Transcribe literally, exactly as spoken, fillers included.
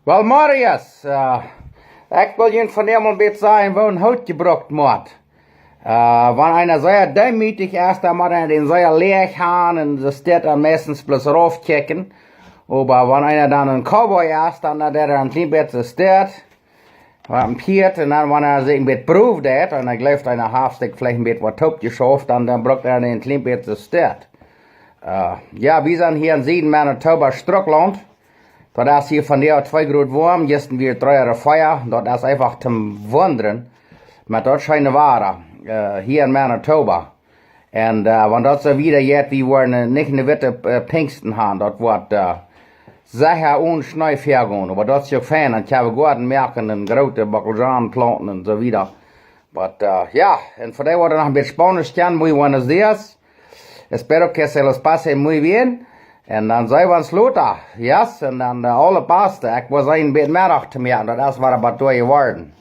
Well, Marius, ekj well junt vondoag mol een bät sajen, woo een Hoot jebrukt woat. Wan eena sea deemootich es, dan mott eena dän sea läach han un soo steit dan meistens bloos rauf kjikjen. Oba wan eena dan een Cowboy es, dan deit eena een kjlien bät soo steit, waut een Pieet, un dan wan eena sikj een bät proowt deit, un ekj jleew eena haft sikj veleicht een bät waut toopjeschauft, dan, dan brukt eena een kjlien bät soo steit. Jo, wie sent hia en Sieden Manitoba, Strucklaunt. Daut es hia vondoag twee Grod woam, jistren wia dree ooda vea. Daut es eefach toom wundren met daut scheene Wada hia en Manitoba. Un wan daut soo wieda jeit, wie woaren nich ne witte Pinjsten han. Daut woat secha one Schnee väagonen. Oba daut es uk fein, dan kjenn wie Goaden moaken un groote Bockelzhonen plaunten un soo wieda. But jo, un fa dee waut noch een bät Spaunisch kjennen, muy buenos días. Espero que se los pase muy bien. Un dan see wie ons lota. Yes, un dan de aule Paste. Ekj wull een bät Meddach to moaken, daut es waut bat doa jeworden.